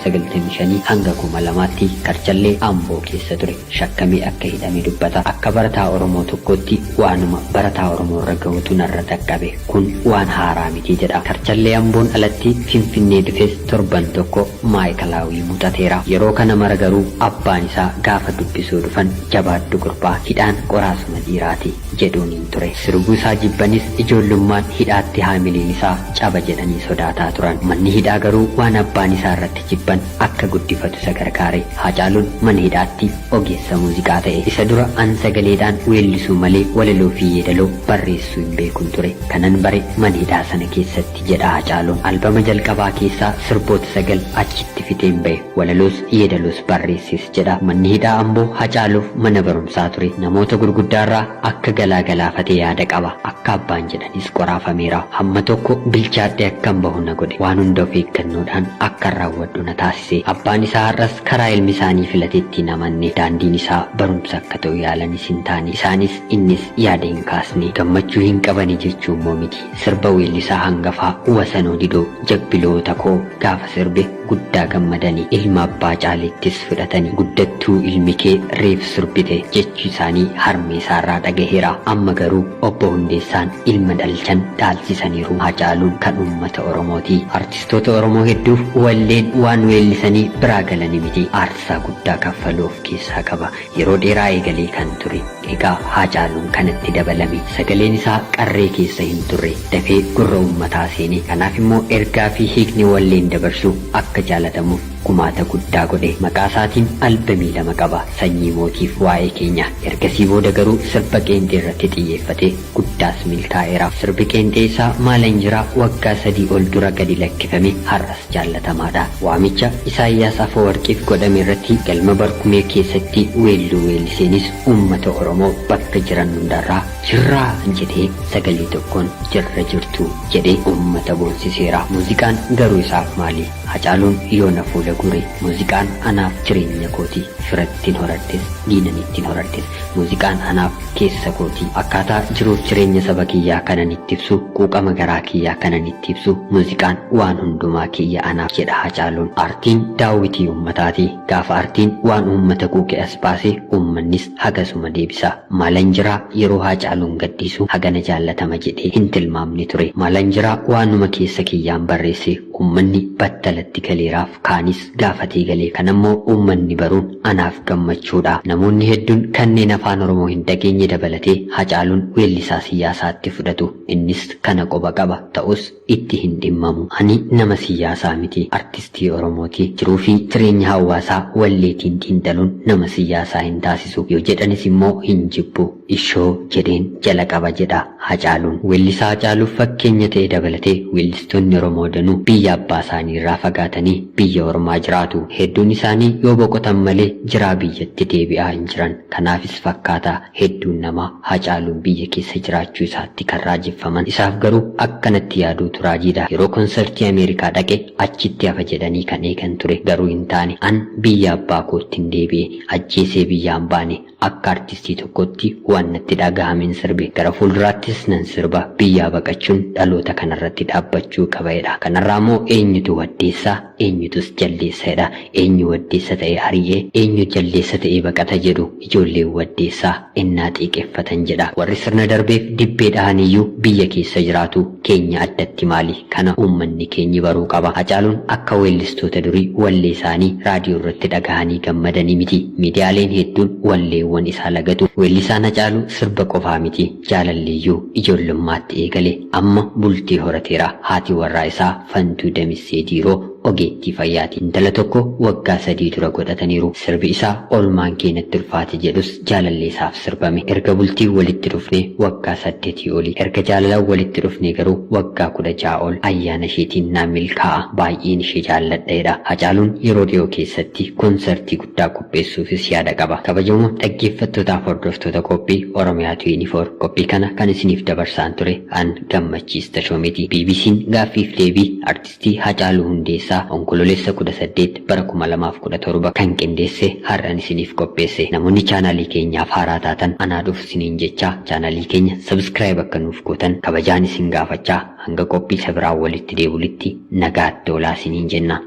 1995 hanga 2000tti Karchallee Amboo keessa ture. Shakkamee akka hidhame dubbata. Akka barataa Oromoo tokkootti waanuma barataa Oromoorra gahutu narra dhaqqabe. Kun waan haaraa miti jedha. Karchallee Amboon alatti Finfinnee dhufes torban tokko Maa'ikalaawii muuxateera. Yeroo kana mara garuu abbaan isaa gaafa dubbisuu dhufan jabaadhu gurbaa, hidhaan qoraasuma dhiiraati jedhuuniin ture. Sirbuu isaa jibbanis ijoollummaan hidhaatti haamiliin isaa caba jedhanii sodaataa turan. Manni hidhaa garuu waan abbaan isaa irratti jibban akka guddifatu isa gargaare. Haacaaluun mana hidhaatti ogeessa muuziqaa ta'e. Isa dura an sagaleedhaan weellisuu malee walaloo fi yeedaloo barreessuu hin beekun ture. Kanan bare mana hidhaa sana keessatti jedha Haacaaluun. Albama jalqabaa keessaa sirboota 9 achitti fixeen ba'e. Walaloos yeedaloos barreesses jedha. Manni hidhaa Amboo Hacaaluuf mana barumsaa ture. Namoota gurguddaarraa akka galaa galaafate yaada qaba. Akka abbaan jedhanis qoraafameera. Hamma tokko bilchaadhee akkan bahu na godhe. Waan hunda of eeggannoodhaan akkan raawwadhu na taasise. Abbaan isaa har'as karaa ilmi isaanii filatetti hin amanne. Daandiin isaa barumsa akka ta'u yaalanis hin taane. isaanii. Isaanis innis yaada hin kaasne. Gammachuu hin qabani jechuu immoo miti. Sirba weellisaa hangafaa Wasanoo Didoo Jabbiloota koo gaafa sirbe guddaa gammadani. Ilma abbaa caaleettis fudhatani. Guddattuu ilmi kee reef sirbite jechuu isaanii harmee isaarraa dhagaheera. Amma garuu Obbo Hundeessaan ilma dhalchan dhaalchisaniiru. Hacaaluun kan uummata Oromooti. Artistoota Oromoo hedduuf walleen waan weellisanii biraa galani miti. Aarsaa guddaa kaffaluu of keessaa qaba. Yeroo dheeraa eegalee kan ture. Egaa Haacaaluun kanatti dabalame. Sagaleen isaa qarree keessa hin turre. Dafee gurra uummataa seene. Kanaaf immoo ergaa fi hiikni walleen dabarsu akka jaalatamuuf gumaata guddaa godhe. Maqaa isaatiin albamii 2 qaba. Sanyii Mootiif Waa'ee Keenya. Ergasii booda garuu sirba qeenxee irratti xiyyeeffatee guddaas milkaa'eera. Sirbi qeenxee isaa Maalan Jira waggaa 3 ol dura gadi lakkifame har'as jaallatamaadha. Waamicha Isaayyaas Afawarqiif godhame irratti galma Barkumee keessatti weelluu weelliseenis uummata Oromoo bakka jiran hundarraa jirraa jedhee sagalee tokkoon jirra jirtu jedhee uummata boonsiseera. Muuziqaan garuu isaaf maali? Hacaaluun yoona fuula guure. Muuziqaan anaaf jireenya kooti. Firattin horadhes, diinanittin horadhes. Muuziqaan anaaf keessa kooti. Akkaataa jiruuf jireenya saba kiyyaa kanan itti ibsu, quuqama garaa kiyyaa kanan itti ibsu, muuziqaan waan hundumaa kiyya anaaf jedha Hacaaluun. Aartiin daawwitii uummataati. Gaafa aartiin waan uummata quuqe as baase, uummannis hagasuma deebisa. Maalan jiraa yeroo Haacaaluun gadhiisu hagana jaallatama jedhee hin tilmaamne ture. Maalan jiraa waanuma keessa kiyyaan barreesse uummanni battalatti galeeraaf kaanis gaafatee gale. Kanammoo uummanni baruun anaaf gammachuudha. Namoonni hedduun kanneen Afaan Oromoo hin dhageenye dabalatee Hacaaluun weellisaa siyyaasaatti fudhatu. Innis kana quba qaba. Ta'us itti hin dhimmamu. Ani nama siyyaasaa miti. Artistii Oromooti. Jiruufi jireenya hawaasaa walleetiin xiinxaluun nama siyyaasaa hin taasisu. Yoo jedhanis immoo hin jibbu. Ishoo jedheen jala qaba jedha Hacaaluun. Weellisaa Hacaaluuf fakkeenya ta'e dabalatee weellistoonni Oromoo danuu biyya abbaa isaaniirraa fagaatanii biyya ormaa jiraatu. Hedduun isaanii yoo boqotan malee jiraa biyyatti deebi'aa hin jiran. Kanaafis fakkaata hedduun namaa Hacaaluun biyya keessa jiraachuu isaatti kan raajeffaman. Isaaf garuu akkanatti yaaduutu raajiidha. Yeroo konsartii Ameerikaa dhaqe achitti hafa jedhanii kan eegan ture. Garuu hin taane. An biyya abbaa koottin deebi'e. Ajjeesee biyyaa hin baane. Akka artistii tokkootti waan natti dhagahameen sirbe. Gara fuulduraattis nan sirba. Biyyaa baqachuun dhaloota kanarratti dhaabbachuu qaba jedha. Kanarraa immoo eenyutu waddeessa, eenyutus jaldeessa jedha. Eenyu waddeessa ta'ee ari'ee, eenyu jaldeessa ta'ee baqata jedhu ijoolleen waddeessaa ennaa xiiqeffatan jedha. Warri sirna darbeef dibbee dhahaniyyuu biyya keessa jiraatu. Keenya addatti maali? Kana uummanni keenyi baruu qaba. Hacaaluun akka weellistoota durii wallee isaanii raadiyoo irratti dhagahanii gammadanii miti. Miidiyaaleen hedduun walleewwan isaa lagatu. Weellisaan Hacaaluu sirba qofaa miti, jaalalliyyuu ijoollummaatti eegale. Amma bultii horateera. Haati warraa isaa Fantuu Damissee Diiroo ogeettii fayyaati. Intala tokko waggaa 3 dura godhataniiru. Sirbi isaa Oolmaan kee natti ulfaate jedhus jaalallee isaaf sirbame. Erga bultiin walitti dhufnee waggaa saddetii oli. Erga jaalalaan walitti dhufnee garuu waggaa 16 ol. Ayyaana isheetiin naa milkaa'a. Baay'een ishee jaalladha jedha. Hacaaluun yeroo dhiyoo keessatti konsartii guddaa qopheessuufis yaada qaba. Kabajamoo dhaggeeffattootaaf hordoftoota qophii Oromiyaa 24 qophii kana kan isiniif dabarsaan ture an Gammachiis Tashoomeeti. BBCn gaaffiif deebii Artistii Haacaaluu Hundeessaa Onkololeessa 18 bara 2017 kan qindeesse har'an isiniif qopheesse. Namoonni chaanaalii keenyaaf haaraa taatan anaa dhufu isiniin jechaa chaanaalii keenya subscribe akka nuuf gootan kabajaan isin gaafachaa hanga qophii isa biraan walitti deebulitti nagaatti oolaa isiniin jenna.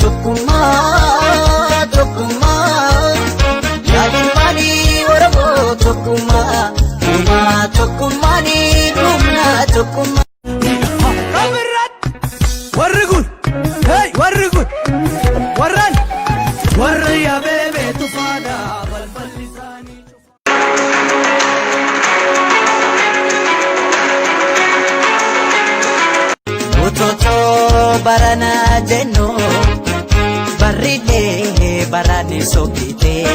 Tokkummaa, tokkummaa, yaa ilmaanii Oromoo tokkummaa, uumaa tokkummaanii humna tokkummaa. Kabirratti warri kun hey warri kun warran warri yaabee tufaadha balballi isaanii. Utotoo barana jennu barriilee barani sokkitee.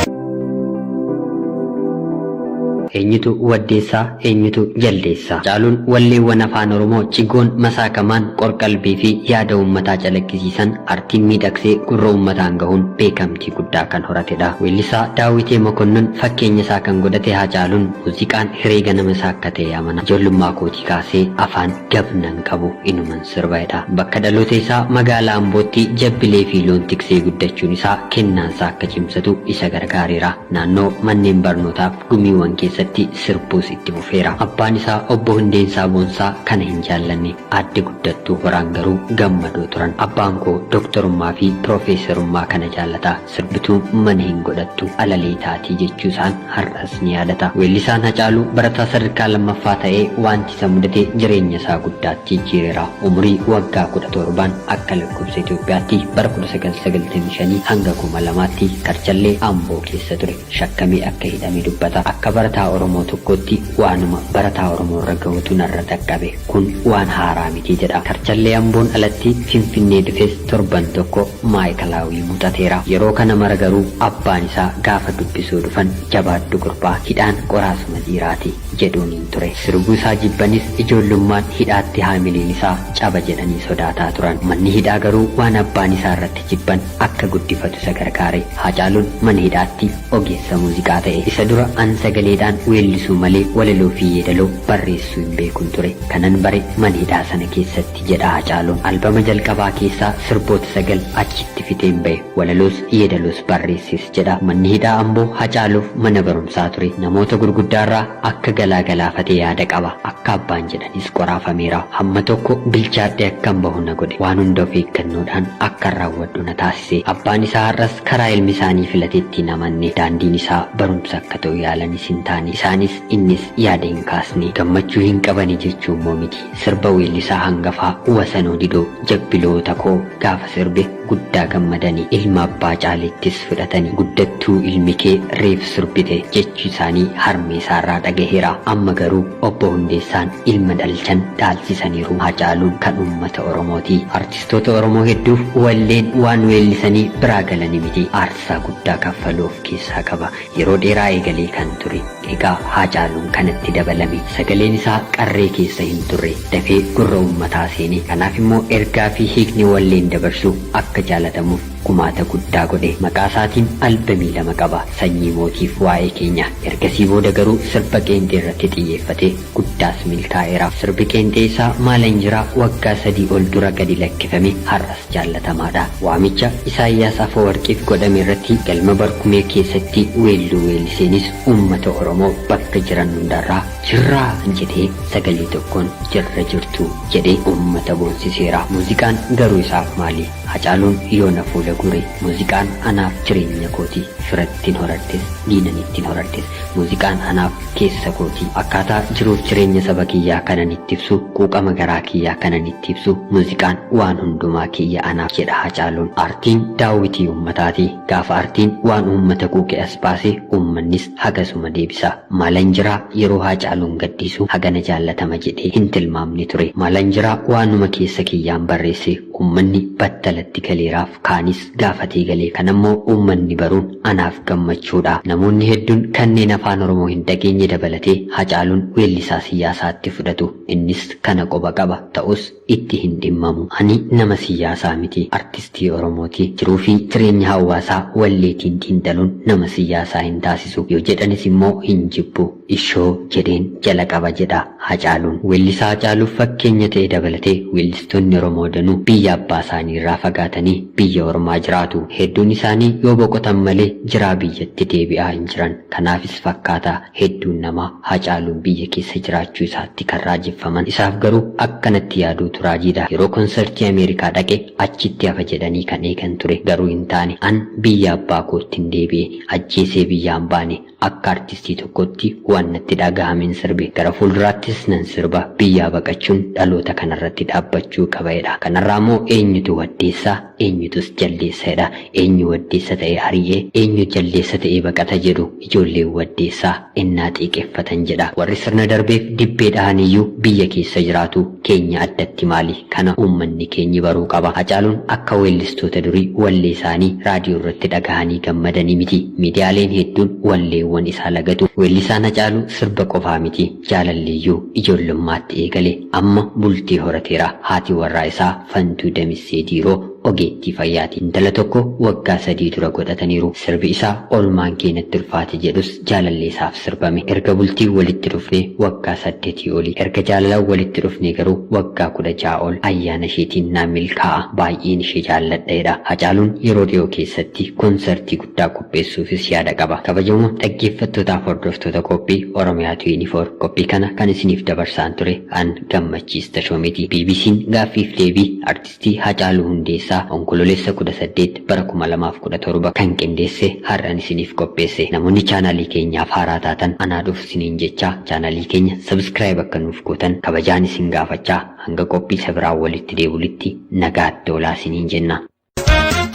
Eenyutu waddeessaa eenyutu jaldeessaa? Hacaaluun walleewwan Afaan Oromoo cigoon masaakamaan qorqalbii fi yaada uummataa calaqqisiisan artiin miidhagsee gurra uummataan gahuun beekamtii guddaa kan horatedha. Weellisaa Daawitee Mokonnon fakkeenya isaa kan godhate Hacaaluun muuziqaan hiree ganama isaa akka ta'e amana. Ijoollummaa kootii kaasee afaan gabnan qabu inuman sirba jedha. Bakka dhaloota isaa magaalaa Ambootti jabbilee fi loon tiksee guddachuun isaa kennaansaa akka cimsatu isa gargaareera. Naannoo manneen barnootaaf gumiiwwan keessatti sirbuus itti fufeera. Abbaan isaa obbo Hundeensaa Boonsaa kana hin jaallanne. Aadde Guddattuu Horaan garuu gammadoo turan. Abbaan koo dooktarummaa fi piroofeesarummaa kana jaallata. Sirbituu mana hin godhattu alalee taatii jechuu isaan har'as ni yaadata. Weellisaan Hacaaluu barataa sadarkaa lammaffaa ta'ee wanti isa mudate jireenya isaa guddaatti jijjiireera. Umurii waggaa 17n akka lakkoofsa Itoophiyaatti bara 1995 hanga 2000tti Karchallee Amboo keessa ture. Shakkamee akka hidhame dubbata. Akka barataa Oromoo tokkootti waanuma barataa Oromoo irra gahutu narra dhaqqabe. Kun waan haaraa miti jedha. Karchallee Amboon alatti Finfinnee dhufes torban tokko maayikalaawii muuxateera. Yeroo kana mara garuu abbaan isaa gaafa dubbisuu dhufan jabaadhu gurbaa hidhaan qoraasuma dhiiraati jedhuuniin ture. Sirbuu isaa jibbanis ijoollummaan hidhaatti haamiliin isaa caba jedhanii sodaataa turan. Manni hidhaa garuu waan abbaan isaa irratti jibban akka guddifatu isa gargaare. Haacaaluun mana hidhaatti ogeessa muuziqaa ta'e. Isa dura an sagaleedhaan weellisuu malee walaloo fi yeedaloo barreessuu hin beekun ture. Kanan bare mana hidhaa sana keessatti jedha Haacaaluun. Albama jalqabaa keessaa sirboota 9 achitti fixeen bahe. Walaloos yeedaloos barreesses jedha. Manni hidhaa Amboo Haacaaluuf mana barumsaa ture. Namoota gurguddaarraa akka galaa galaafatee yaada qaba. Akka abbaan jedhanis qoraafameera. Hamma tokko bilchaadhee akkan bahu na godhe. Waan hunda of eeggannoodhaan akkan raawwadhu na taasise. Abbaan isaa har'as karaa ilmi isaanii filatetti hin amanne. Daandiin isaa barumsa akka ta'u yaalanis hin taane. Isaanis innis yaada hin kaasne. Gammachuu hin qabani jechuu immoo miti. Sirba weellisaa hangafaa Wasanoo Didoo jabbiloota koo gaafa sirbe guddaa gammadani. Ilma abbaa caaleettis fudhatani. Guddattuu ilmi kee reef sirbite jechuu isaanii harmee isaarraa dhagaheera. Amma garuu obbo Hundeessaan ilma dhalchan dhaalchisaniiru. Hacaaluun kan uummata Oromooti. Artistoota Oromoo hedduuf walleen waan weellisanii biraa galani miti. Aarsaa guddaa kaffaluu of keessaa qaba. Yeroo dheeraa eegalee kan ture. Egaa Haacaaluun kanatti dabalame. Sagaleen isaa qarree keessa hin turre. Dafee gurra uummataa seene. Kanaaf immoo ergaa fi hiikni walleen dabarsu akka jaalatamuuf gumaata guddaa godhe. Maqaa isaatiin albamii 2 qaba. Sanyii Mootiif Waa'ee Keenya. Ergasii booda garuu sirba qeenxee irratti xiyyeeffatee guddaas milkaa'eera. Sirbi qeenxee isaa Maalan Jira waggaa 3 ol dura gadi lakkifame har'as jaallatamaadha. Waamicha Isaayyaas Afawarqiif godhame irratti galma Barkumee keessatti weelluu weelliseenis uummata Oromoo bakka jiran hundarraa jirraa jedhee sagalee tokkoon jirra jirtu jedhee uummata boonsiseera. Muuziqaan garuu isaaf maali? Hacaaluun yoona fuula guure. Muuziqaan anaaf jireenya kooti. Firattin horadhes, diinanittin horadhes. Muuziqaan anaaf keessa kooti. Akkaataa jiruuf jireenya saba kiyyaa kanan itti ibsu, quuqama garaa kiyyaa kanan itti ibsu, muuziqaan waan hundumaa kiyya anaaf jedha Hacaaluun. Aartiin daawwitii uummataati. Gaafa aartiin waan uummata quuqe as baase, uummannis hagasuma deebisa. Maalan jiraa yeroo Haacaaluun gadhiisu hagana jaallatama jedhee hin tilmaamne ture. Maalan jiraa waanuma keessa kiyyaan barreesse uummanni battalatti galeeraaf kaanis gaafatee gale. Kanammoo uummanni baruun anaaf gammachuudha. Namoonni hedduun kanneen Afaan Oromoo hin dhageenye dabalatee Hacaaluun weellisaa siyyaasaatti fudhatu. Innis kana quba qaba. Ta'us itti hin dhimmamu. Ani nama siyyaasaa miti. Artistii Oromooti. Jiruu fi jireenya hawaasaa walleetiin xiinxaluun nama siyyaasaa hin taasisu. Yoo jedhanis immoo hin jibbu. Ishoo jedheen jala qaba jedha Hacaaluun. Weellisaa Hacaaluuf fakkeenya ta'e dabalatee weellistoonni Oromoo danuu biyya abbaa isaanii irraa fagaatanii biyya ormaa jiraatu. Hedduun isaanii yoo boqotan malee jiraa biyyatti deebi'aa hin jiran. Kanaafis fakkaata hedduun namaa Hacaaluun biyya keessa jiraachuu isaatti kan raajeffaman. Isaaf garuu akkanatti yaaduutu raajiidha. Yeroo konsartii Ameerikaa dhaqe achitti hafa jedhanii kan eegan ture. Garuu hin taane. An biyya abbaa koottin deebi'e. Ajjeesee biyyaan baane. Akka artistii tokkootti waan natti dhagahameen sirbe. Gara fuulduraattis nan sirba. Biyyaa baqachuun dhaloota kanarratti dhaabbachuu qaba jedha. Kanarraa immoo eenyutu waddeessa? eenyutus jaldeessa jedha. Eenyu waddeessa ta'ee ari'ee, eenyu jaldeessa ta'ee baqata jedhu ijoolleen waddeessaa ennaa xiiqeffatan jedha. Warri sirna darbeef dibbee dhahaniyyuu biyya keessa jiraatu keenya addatti maali? Kana uummanni keenyi baruu qaba. Hacaaluun akka weellistoota durii wallee isaanii raadiyoo irratti dhagahanii gammadanii miti. Miidiyaaleen hedduun walleewwan isaa lagatu. Weellisaan Hacaaluu sirba qofaa miti. Jaalalliyyuu ijoollummaatti eegale. Amma bultii horateera. Haati warraa isaa Fantuu Damissee Diiroo ogeettii fayyaati. Intala tokko waggaa 3 dura godhataniiru. Sirbi isaa Oolmaan kee natti ulfaate jedhus jaalallee isaaf sirbame. Erga bultiin walitti dhufnee waggaa saddetii oli. Erga jaalalaan walitti dhufnee garuu waggaa 16 ol. Ayyaana isheetiin naan milkaa'a. Baay'een ishee jaalladha jedha. Hacaaluun yeroo dhiyoo keessatti konsartii guddaa qopheessuufis yaada qaba. Kabajamoo dhaggeeffattootaaf hordoftoota qophii Oromiyaa 24 qophii kana kan isiniif dabarsaan ture an Gammachiis Tashoomeeti. BBC'n gaaffiif deebii Artistii Hacaaluu Hundeessaa Onkololeessa 18 bara 2017 kan qindeesse har'an isiniif qopheesse. Namoonni chaanaalii keenyaaf haaraa taatan anaa dhufu isiniin jechaa chaanaalii keenya subscribe akka nuuf gootan kabajaan isin gaafachaa hanga qophii isa biraan walitti deebinutti nagaatti oolaa isiniin jenna.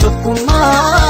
Tokkummaa.